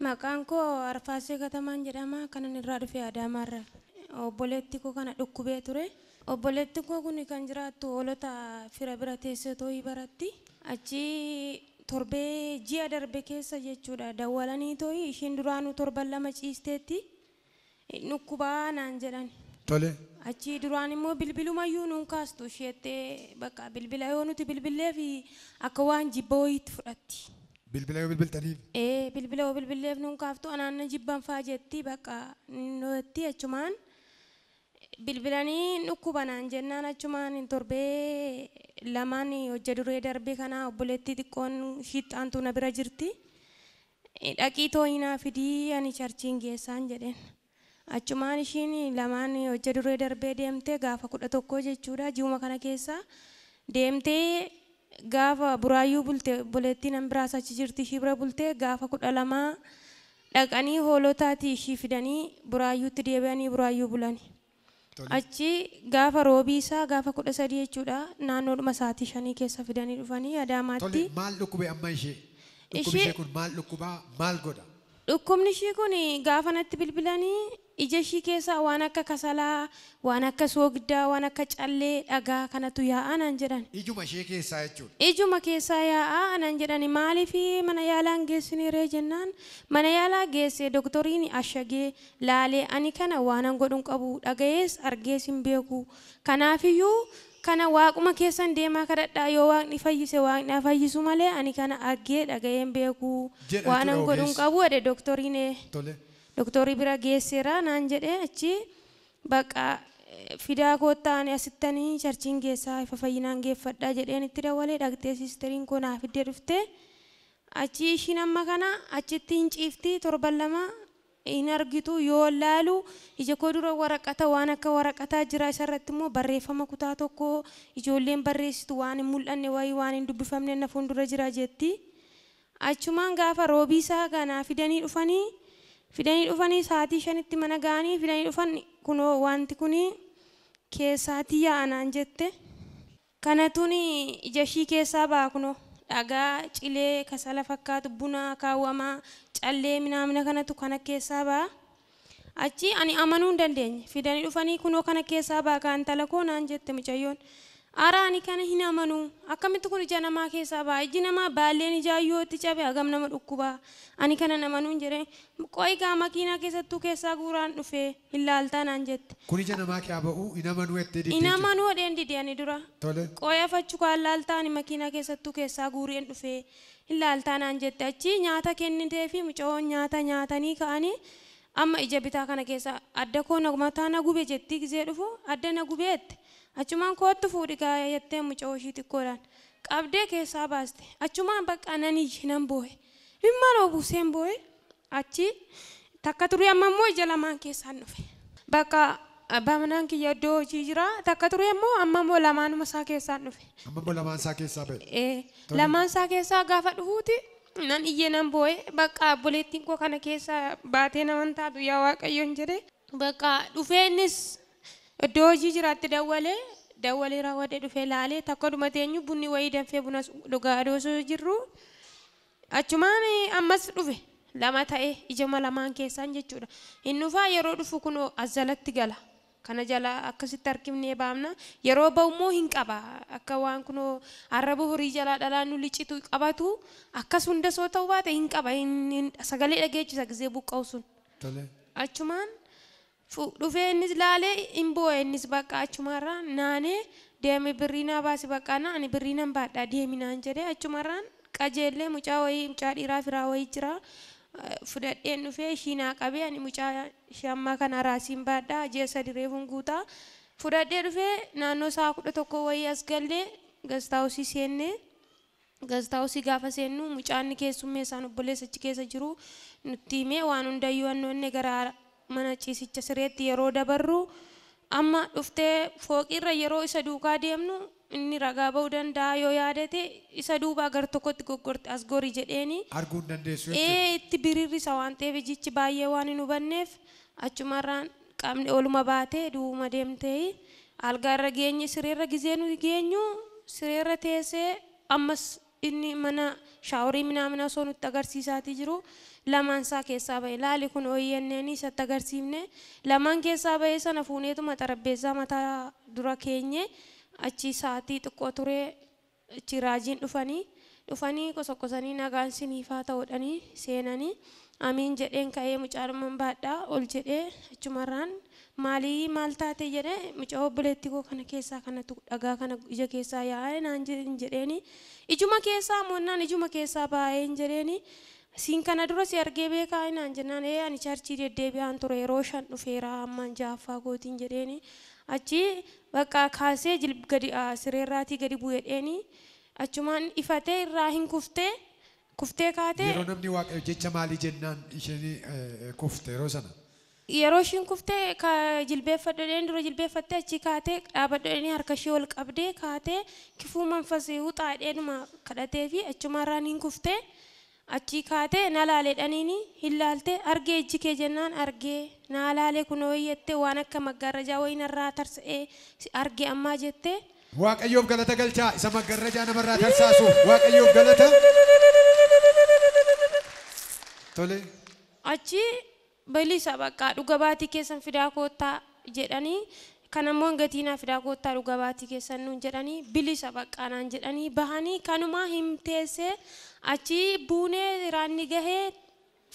Maqaan koo Arfaasee Katamaan jedhama. Kanan irraa dhufe Adaamaarra. Obboleetti koo kana dhukkubee ture. Obboleetti koo kun kan jiraattu hoolota fira bira teessee too'ii baratti. Achi torbee ji'a darbe keessa jechuudha. Dawwalanii too'ii ishiin duraanuu torban lama ciisteetti dhukkubaa naan jedhan. Tole. Achi duraan immoo bilbilumayyuu nuun kaastu isheettee bakka bilbila yoo nuti bilbillee fi akka waan jibba wayiitti fudhatti. Bilbila yoo bilbiltaniif. Bilbila yoo bilbilleef nuun kaaftu anaanna jibban faa jetti bakka nutti achumaan bilbilanii dhukkuba naan jennaan achumaan torbee lamaan hojja duree darbe kana obboleettii xiqqoon shiixxaantu na bira jirti. Dhaqii tooyinaa fidii ani charchiin geessaan jedheen. Achumaan ishiin lamaan hojja duree darbee deemtee gaafa 11 jechuudha ji'uma kana keessa deemtee gaafa buraayyuu bulte obboleettiin nan biraas achi jirti ishii bira bultee gaafa 12 dhaqanii hoolotaatii ishii fidanii buraayyuutti deebi'anii buraayyuu bulani. Achi gaafa roobii isaa gaafa 13 jechuudha naannoodhuma sa'aatii 5 keessa fidanii dhufanii Adaamaatti. Tole maal dhukkube amma ishee? Dhukkubni ishee kun maal dhukkubaa maal godha? Dhukkubni ishii kun gaafa natti bilbilanii ija ishii keessaa waan akka kasalaa, waan akka soogiddaa, waan akka callee dhagaa kanatu yaa'aa naan jedhan. Ijuma ishee keessaa jechuudha. Ijuma keessaa yaa'aa naan jedhan maaliif mana yaalaa hin geessine ree jennaan mana yaalaa geesse doktoriin ashagee laalee ani kana waanan godhuun qabu dhaga'ees argees hin beeku kanaafiyyuu kana waaquma keessan deemaa kadhadhaa yoo waaqni fayyise waaqni haa fayyisu malee ani kana argee dhaga'ee hin beeku waanan godhuun qabu jedhe doktoriin. Tole. Doktorii bira geesseera naan jedhee achi bakka fidaa koottaa ani asittanii charchiin geessaa ifa fayyinaan geeffadhaa jedheen itti dawwalee dhaqxee siisteriin koo naa fiddee dhufte achi ishiin amma kana achitti hin ciifti torban lama hin argitu yoo laalu ija koo dura waraqata waan akka waraqataa jira isarratti immoo barreeffama kutaa tokko ijoolleen barreessitu waan hin mul'anne wayii waan hin dubbifamne na fuuldura jira jetti. Achumaan gaafa roobii isaa kanaa fidanii dhufanii sa'aatii 5tti mana ga'anii fidanii dhufan kunoo wanti kun keessaatii yaa'anaan jette. Kanatuun ija ishii keessaa ba'a kunoo dhagaa cilee kasala fakkaatu buna kaawwamaa callee minaamina kanatu kana keessaa ba'a. Achi ani amanuu hin dandeenye fidanii dhufanii kunoo kana keessaa ba'a kan intala koo naan jette mucayyoon. Ara ani kana hin amanuu akkamitti kun ija namaa keessaa ba'a iji namaa baalleen ijaayyoo itti cabe hagam nama dhukkubaa ani kana hin amanuu hin jedheen qo'i gaa makiinaa keessattuu keessaa guuraan dhufee hin laaltaa naan jette. Kun ija namaa keessaa ba'uu hin amanuu jettee didde. Hin amanuu jedheen dide ani dura. Tole. Qo'i afachuu kaan laaltaa ani makiinaa keessattuu keessaa guureen dhufee hin laaltaa naan jette achi nyaata kennitee fi mucoon nyaata nyaatanii ka'anii amma ija bitaa kana keessa adda koo mataa na gube jettii gizee dhufu adda na gubeette. Achumaan kootu fuudhi gaa jettee mucoo ishii xiqqoodhaan qabdee keessaa baaste achumaan bakka nan iyye nan boo'e dhimmaan obuuseen boo'e achi takka turee amma immoo ija lamaan keessaan dhufe bakka abbaa manaan kiyya iddoo hojii jira takka turee immoo amma immoo lamaanuma isaa keessaan dhufe. Amma immoo lamaan isaa keessaa ba'e. Lamaan isaa keessaa gaafa dhufuuti nan iyye nan boo'e bakka obboleettiin koo kana keessaa baatee naman taatu yaa Waaqayyoon jedhe bakka dhufee innis iddoo hojii jiraatti dawwalee raawwadhee dhufee laalee takka dhuma teenyu bunni wayii danfee buna dhugaa osoo jirru achumaan ammas dhufe lama ta'e ijama lamaan keessaan jechuudha. Inni dhufaa yeroo dhufu kun as jalatti gala. Kana jala akkasitti harkifnee baamna yeroo ba'u immoo hin qaba akka waan kunoo arraba horii jalaa dhalaan nu licitu qabatu akkas hunda soo ta'uu baate hin qaba sagalee dhageechisa gisee buqqa'u sun. Achumaan dhufee innis laalee hin boo'e innis bakka achumarraa naanee deemi birrii naa baasi bakka na ani birrii nan baadhaa deemi naan jedhee achumarraan qajeellee mucaa wayii mucaa dhiiraa firaa wayii jira fudhadheen dhufee ishii naa qabee ani mucaa ishee ammaa kana raasiin baadhaa ji'a 3 reefuun guutaa fudhadhee dhufee naannoo sa'a 11 wayii as gallee gastaawusii seennee gastaawusii gaafa seennu mucaan keessummeessaan obboleessa achi keessa jiru nutti himee waan hundayyuu annoonne gara mana ciisicha sireetti yeroo dabarru amma dhuftee fooqirra yeroo isa duukaa deemnu inni ragaa ba'uu danda'a yoo yaadate isa duubaa gar tokkotti goggorte as gori jedheeni. Arguu hin dandeessu jechuudha. Itti birirrisa waan ta'eef ijichi baay'ee waan hin hubanneef achumarraan qaamni oluma baatee duuma deemtee algaarra geenye sireerra gizee nu geenyu sireerra teessee ammas Inni mana shaaworii minaamina osoo nutti agarsiisaatii jiru lamaan isaa keessaa ba'e laali kun ooyyanneen isatti agarsiifne lamaan keessaa ba'e sana fuuneetuma xarapheezaa mataa dura keenye achi sa'aatii xiqqoo turee achi raajiin dhufanii qosoqosanii nagaan siniifaa ta'uudhanii seenanii amiin jedheen ka'ee mucaalumaan baadhaa ol jedhee achumarraan maalii maal taate jedhee mucaa obboleettii koo kana keessaa kanatu dhagaa kana ija keessaa yaa'ee naan jedheeni ijuma keessaa moonnaan ijuma keessaa baay'een jedheeni siin kana dura si argee beekaa naan jennaan ee ani charchii deddeebi'aan ture yeroo 5 dhufeera ammaan 6ffaa gootiin jedheeni achi bakka kaasee gadi sireerraatii gadi bu'eedheeni achumaan ifatee irraa hin kuftee kaatee. Yeroo namni waaqayyo jecha maalii jennaan isheen kufte yeroo sana? Yeroo isheen kuftee jilbeeffadheen dura jilbeeffattee achi kaatee dhaabadheen harka ishee ol qabdee kaatee kifuu manfasee wuxaadheenuma kadhatee fi achumarraan hin kuftee achi kaatee na laaleedhaniini hin laaltee argee ijji kee jennaan argee na laalee kunoo jettee waan akka maggaarrajaa wayinarraa tarsa'ee argee ammaa jettee. Waaqayyoof galata galchaa isa maggaarrajaa namarraa tarsaasu waaqayyoof galata. Tole. Achi bilisa bakka dhuga baatii keessan fidaa koottaa jedhanii kan ammoo gatiinaa fidaa koottaa dhuga baatii keessan nuun jedhanii bilisa bakka naan jedhanii bahanii kanumaa himteessee achi buunee raanni gahee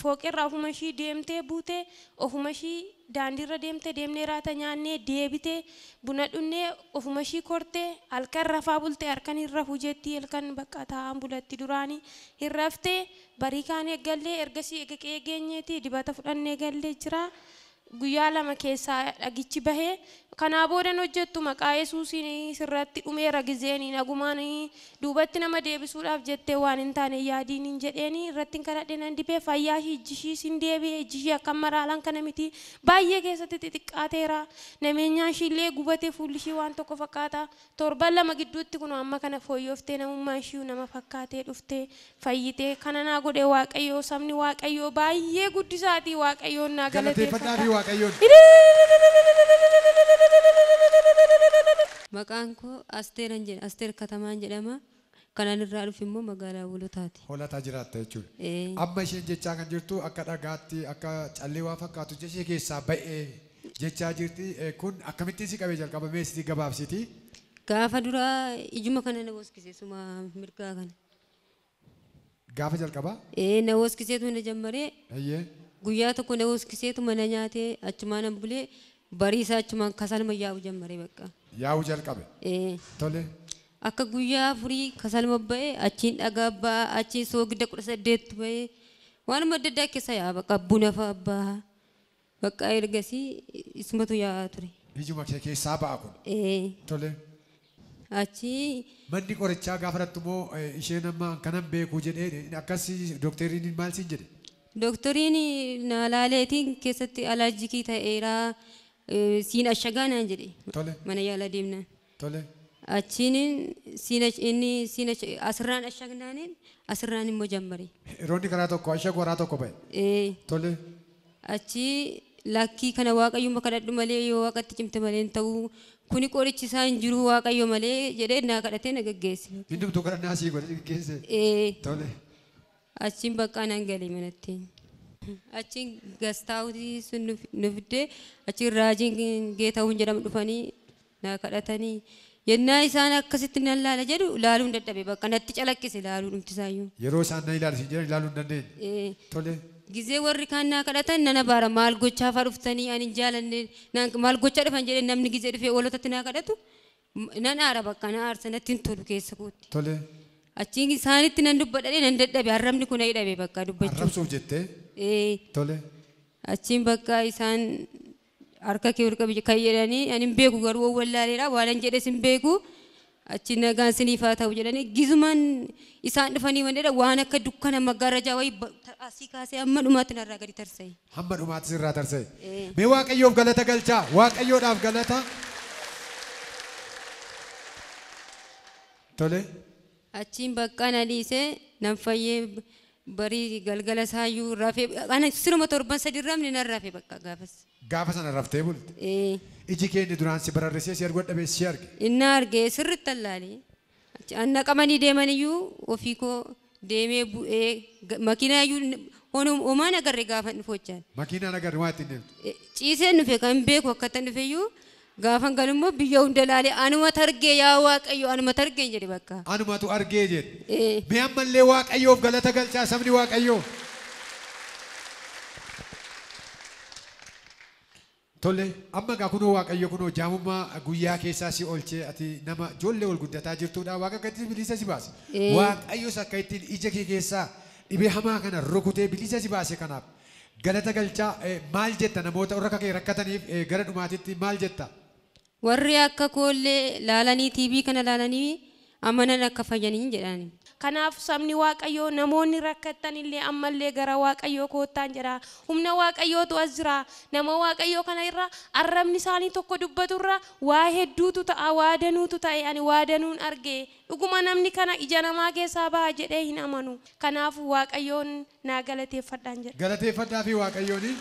fooqirraa ofuma ishii deemtee buutee ofuma ishii daandiirra deemtee deemnee raata nyaannee deebitee buna dhunnee ofuma ishii kortee halkan rafaa bultee halkan hin rafu jettii halkan bakka taa'an bulatti duraanii hin raftee barii kaanee gallee ergasii eega qe'ee geenyeeti dibata fudhannee gallee jira. Guyyaa 2 keessaa dhagichi bahee kanaa boodan hojjettu maqaa Yesuusiin sirratti dhumeera gizeenii nagumaan duubatti nama deebisuudhaaf jettee waan hin taane yaadiin hin jedheeni irratti hin kadhadhe nan dibee fayyaa ijji ishii sin deebi'e ijji ishii akka maraalaan kana miti baay'ee keessatti xixiqqaateera nameenyaan ishii illee gubatee fuulli ishii waan tokko fakkaata torban 2 gidduutti kun amma kana fooyyooftee namummaa ishii nama fakkaatee dhuftee fayyitee kana naa godhe Waaqayyoo sabni Waaqayyoo baay'ee guddisaatii Waaqayyoon naa galateeffadha. Waaqayyoon. Maqaan koo Asteeran jedhama. Asteer Katamaan jedhama. Kanan irraa dhufe immoo magaalaa Hoolotaati. Hoolotaa jiraatta jechuudha. Amma isheen jechaa kan jirtu akka dhagaatti akka callee waa fakkaatu jechee keessaa ba'ee jechaa jirti. Kun akkamittiin si qabee jalqabamee sitti gabaabsiti? Gaafa duraa ijuma kana na hoskise suma mirgaa kana. Gaafa jalqabaa? Na hoskiseetu na jammaree. Guyyaa tokko na hoskiseetu mana nyaatee achumaan an bulee bariisaa achumaan kasalma yaa'u jammaree bakka. Yaa'u jalqabe? Tole. Akka guyyaa 4 kasalma ba'ee achiin dhagaa ba'a achiin soogidda 18 ba'ee waanuma adda addaa keessa yaa'a bakka buna fa'a ba'a bakka ergasii isumatu yaa'aa ture. Ijuma keessaa ba'a kun? Tole. Achi. Manni qorichaa gaafa dhattu immoo isheen amma kanan beeku jedhee akkasii dookteriin maal siin jedhe? Dooktoriin na laaleetiin keessatti alaajikii ta'eera siin ashagaa naan jedhe. Mana yaalaa deemnaan. Tole. Achiin inni siin asirraan ashagnaaniin asirraan immoo jammare. Yeroonni karaa tokko ashagu karaa tokko ba'e. Tole. Achi lakkii kana waaqayyuma kadhadhu malee yoo waaqatti cimte malee hin ta'u kuni qorichi isaa hin jiru waaqayyo malee jedhee naa kadhatee na geggeesse. Hundumtuu kadhannaa sii godhe geggeesse. Tole. Achiin bakka naan galee manatti. Achiin gastaawutii sun nu fiddee achiin raajiin Geetahuun jedhamu dhufanii naa kadhatanii yennaa isaan akkasitti nan laala jedhu laaluun dadhabe bakka natti calaqqise laaluu dhumti isaayyuu. Yeroo isaan na ilaalu siin jedhan ilaaluu hin dandeenye. Tole. Gizee warri kaan naa kadhatan nana baara maal gochaa fa'aa dhuftanii ani hin jaalanne maal gochaa dhufan jedhee namni gizee dhufee oolotatti naa kadhatu nan aara bakka na aarsa natti hin tolu keessa kootti. Tole. Achiin isaanitti nan dubbadhee nan dadhabe arrabni kun hidhabe bakka dubbachuu. Arrabsuuf jettee? Tole. Achiin bakka isaan harka kee ol qabi kan jedhanii ani hin beeku garuu wallaaleedha waan an jedhes hin beeku achiin nagaan siniif haa ta'u jedhanii gizumaan isaan dhufanii wanneedha waan akka dukkana maggaarrajaa wayii asii kaasee hamma dhumaatti narraa gadi tarsa'e. Hamma dhumaatti sirraa tarsa'e. Mee Waaqayyoof galata galchaa Waaqayyoodhaaf galata. Tole. Achiin bakka na dhiisee nan fayyee barii galgala isaayyuu rafee ana siruma torban 3 ramne nan rafee bakka gaafas. Gaafa sana raftee bulte. Iji kee inni duraan si bararrisee si arguu dadhabee si arge. Inni arge sirriitti allaalee. Naqamanii deeman iyyuu ofii koo deemee bu'ee makiinaa iyyuu homaan agarre gaafa dhufu jechaan. Makiinaan agarre waa ittiin deemtu. Ciiseen dhufe kan beeku akkatti dhufe iyyuu gaafan galummoo biyya hunda laalee anuma targee yaa Waaqayyo anuma targeen jedhe bakka. Anumatu argee jedhe. Mee ammallee Waaqayyoof galata galchaa sabni Waaqayyoo. Tole amma egaa kunoo Waaqayyo kunoo jaamummaa guyyaa keessaa si oolchee ati nama ijoollee ol guddataa jirtudha. Waaqa akka ittiin bilisa si baase. Waaqayyos akka ittiin ija kee keessaa dhibee hamaa kana rukutee bilisa si baase kanaaf galata galchaa maal jetta namoota warra akka kee rakkataniif gara dhumaatitti maal jetta? Warri akka koollee laalanii TV kana laalanii amanan akka fayyaniin jedhani. Kanaaf sabni Waaqayyoo namoonni rakkattan illee ammallee gara Waaqayyoo koottaan jedha. Humna Waaqayyootu as jira. Nama Waaqayyoo kana irra arrabni isaanii tokko dubbaturra waa hedduutu ta'a, waa danuutu ta'e ani waa danuun arge. Dhuguma namni kana ija namaa keessaa baha jedhee hin amanu. Kanaaf Waaqayyoon naa galateeffadhaan jedha. Galateeffadhaa fi Waaqayyooni.